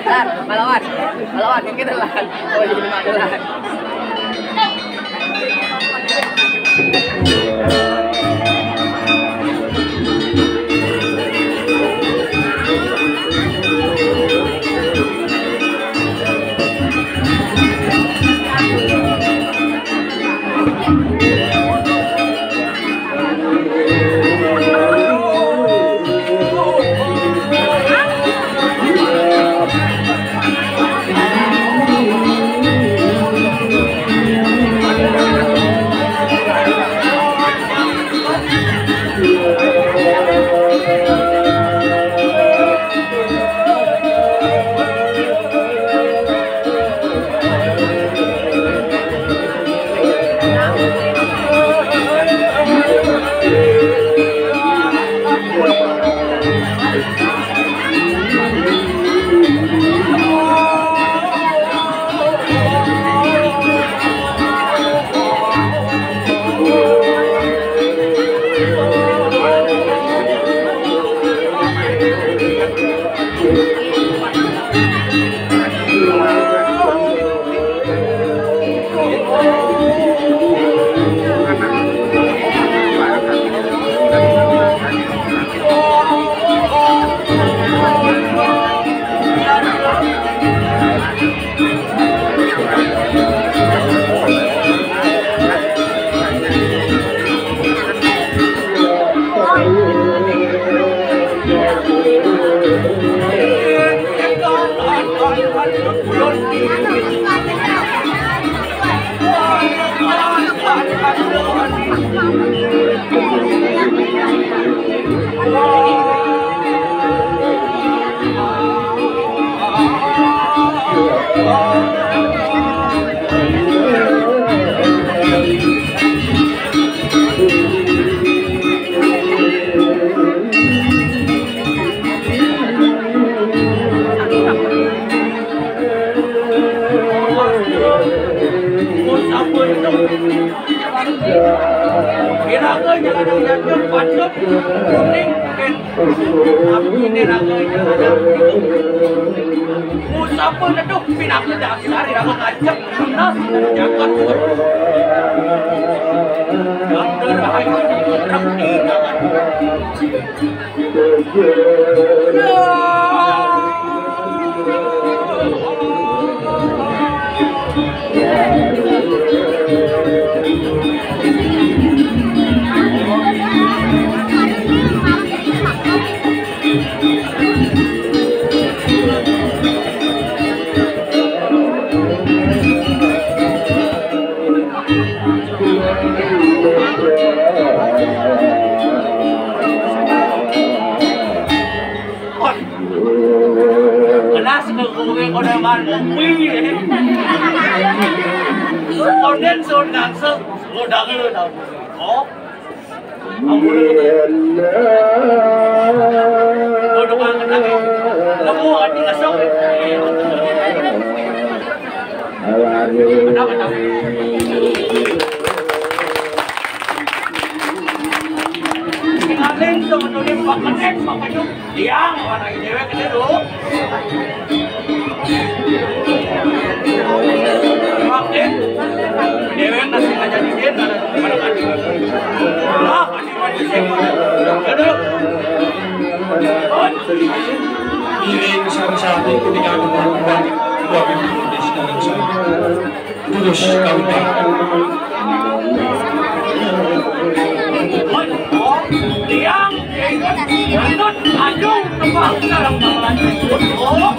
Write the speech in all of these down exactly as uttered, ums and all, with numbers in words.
Lan, malawan. Malawan, yang kita, Lan. Oh, iya, malawan. Iraga nyelana nyanjung pancet kuning. Abdi néraga nyelana. Musapa neduh pinaka dasar iraga ngajak tunas jagat. Yang rahayu di Kelas ke kowe kode man kopi. Konden sun ngangse, udah lu dah. Oh. Ampun. Udah banget lagi. Nemu hati kesok. Kenapa, kenapa? Tinggalin temen-temen Pak Kenek, Pak Kenek. Yang mana ini cewek ini dulu? Makin cewek nasi aja di sini, ada mana kan? Lah, mati mati sih. Aduh. Iring sareng-sareng ketika teman-teman dua minggu di sareng-sareng. Terus kawin. Tiang ikut ikut maju tembang sareng gamelan. Oh.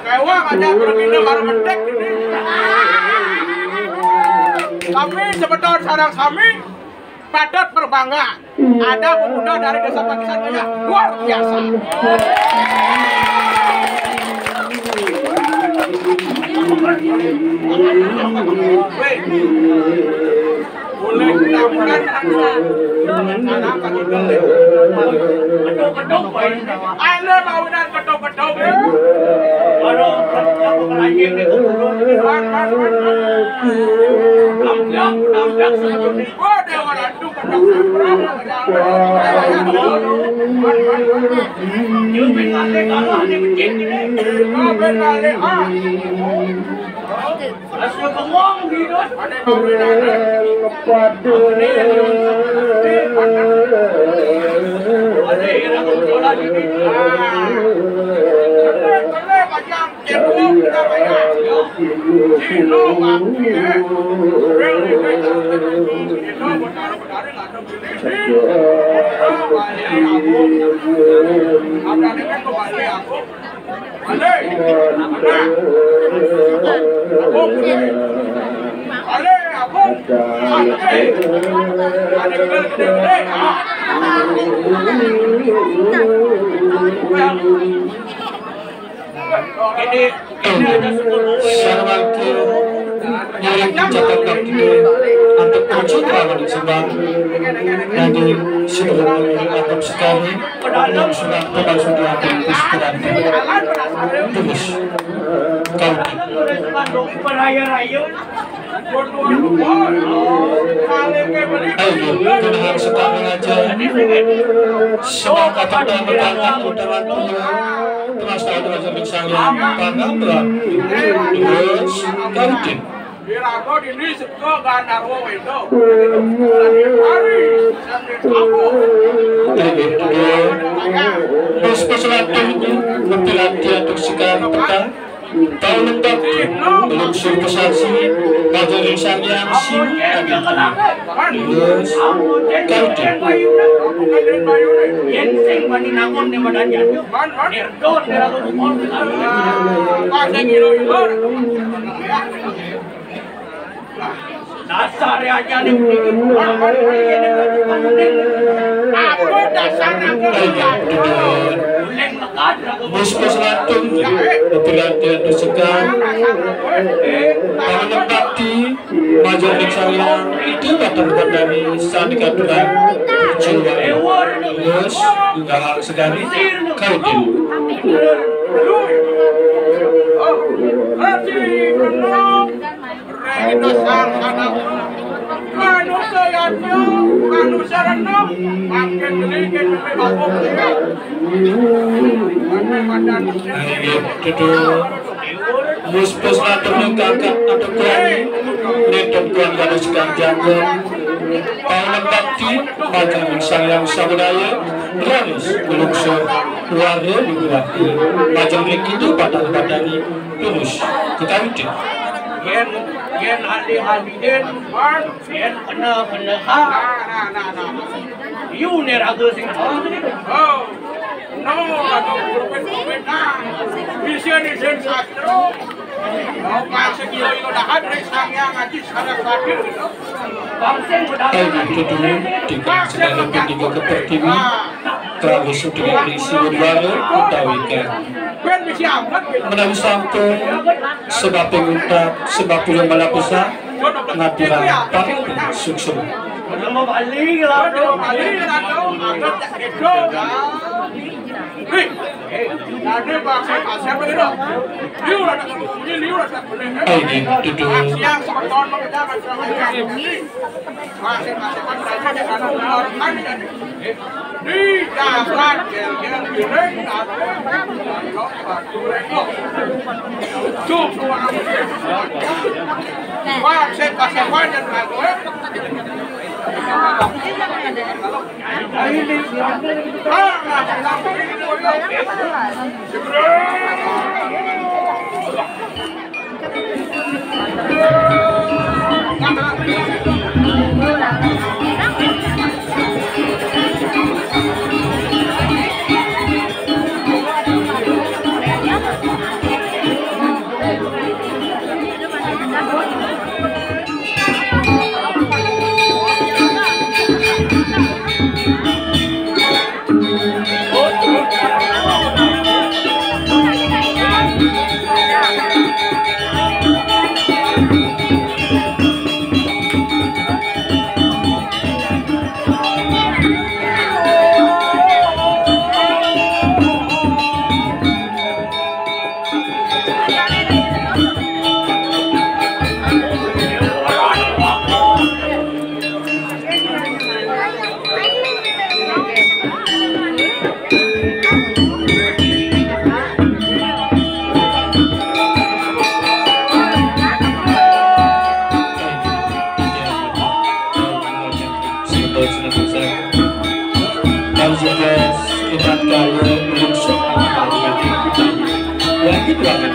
Kéwang aja berbeda karo medek ini. Tapi sebetul sareng sami patut berbangga. Ada pemuda dari Desa Pakistan Jaya luar biasa. Boleh kita bukan anak. Anak kan itu. Anak mau dan betul-betul. Kalau kerja pengrajin itu turun. Wah, dia orang tu. Ini, ini ada sepuluh. Sarwati nyari pencatatan waktu untuk menuju Rawan Sembang. Jadi, sebelum ini, anggap sekali yang sudah, sudah sudah terus terang. Terus. Kau. Ayo, dengan sekarang aja. Semangat kita berangkat, udah waktunya. Terus ada macam misalnya, tangan berat. Terus, kau. Wirago dini seko Gandarwa Weda. Hari, sambil tabuh. Terus peselatih itu, nanti latihan untuk sekarang petang. Tahu lengkap, belum suruh pesaksi, baju lisan yang siu, ada. Terus, kau. Yen sing wani nangun ne madan jatuh. Nirdon ne lagu. Dasar aja nih. Apa dasar aku? Uleng lekat lagu. Bos-bos latung, berarti ada segan. Para nepati, major yang sayang, itu datang dari Sandi Katuran. Jiwa. Bos, enggak harus segani. Kau dulu. Rena Sarsana. Manusa yadnya, manusa rena, makin gede, makin gede, makin gede. Ayo, duduk. Mus-pus matur nuwun kakak atau kuani, nenten kuan dados kang janggon. Paulem bakti, majeng sang yang sabudaya, raris nglungsur, wara dibuati, majeng riki patah-patahi, terus kekawitin. Yen, yen alih-alihin, yen kena-kena, ha. Yu ne raga sing. Oh. No, atau kurupin-kurupin, nah. Bisa di sastra. Mau pasang ilo-ilo dahan, rek sang yang ngaji saraswati, gitu. Ayo, itu dulu, dengan segala pendidikan pertiwi, terlalu sudah isi udara, utawi kan. Ben bisa amat, gitu. Menawi sampun, sebab pengutak, sebab pulang malah besar, ngaturang paring suksma. Nama Bali lah, Bro. Bali lah, Bro. Amat tak gitu. Nih, tadi bahasa kasar begitu. Liu lah tak bunyi, liu lah tak boleh. Ayo, duduk. Siang sebeton kita macam-macam. Masing-masing kan tadi ada orang kan. Di jalan gel-gel giring, aku. Tuh, tuh, aku. Wah, saya kasih wajan aku, eh.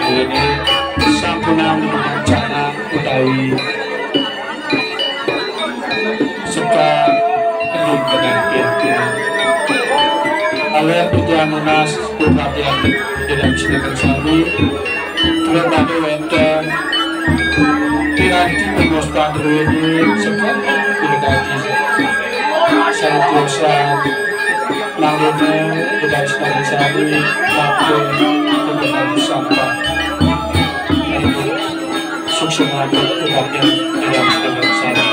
Ini sampunang rencana utawi seka ening dengan keyakinan. Alih titiang nunas dumateng Ida Sinaken sami, kula badhe wenten piranti pangostan druene seka Ida Dadi. Santosa mangdene Ida Sinaken sami matur kebenaran sampah. Suksma kebaktian Ida Sinaken sami.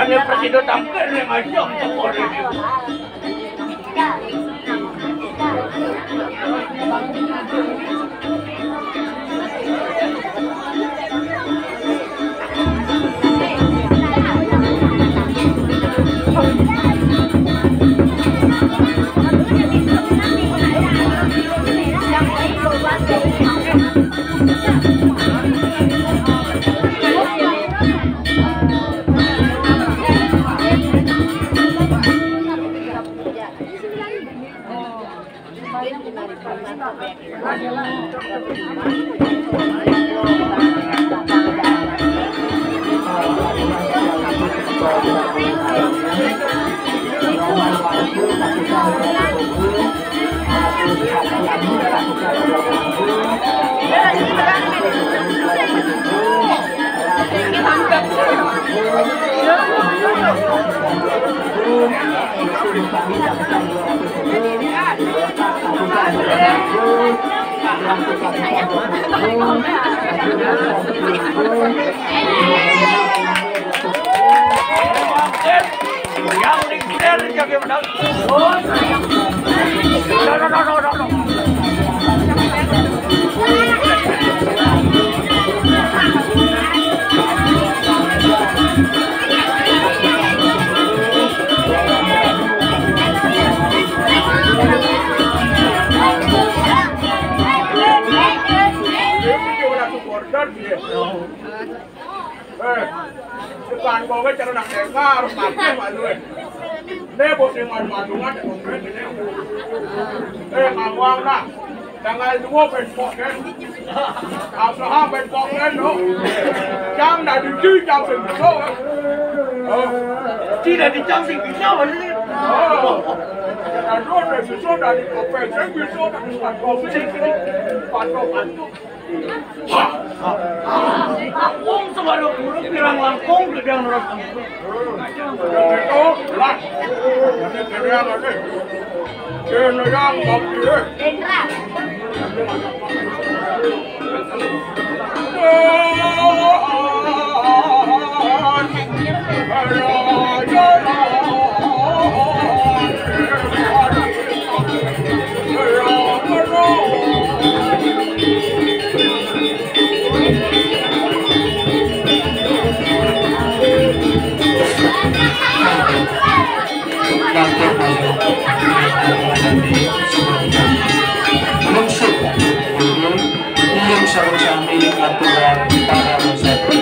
Ane presido tampil ning aja kok. Eh, tekan kowe cara nak dengar, mati malu. Ne bos yang malu-maluan, eh, ngawang nah. Tanggal dua besok kan. Usaha besok kan, no. Jam dah tujuh, jam sembilan. Oh. Tidak di jam sembilan, mana? Oh. Kalau besok dari kopel, saya besok dari kopel. Patok-patok. Wong suara burung pirang langkung gedang orang. Itu lah. Ini gedang aja. Ini yang mau pilih. Lungsur, iyang sareng sami aturan para wisata.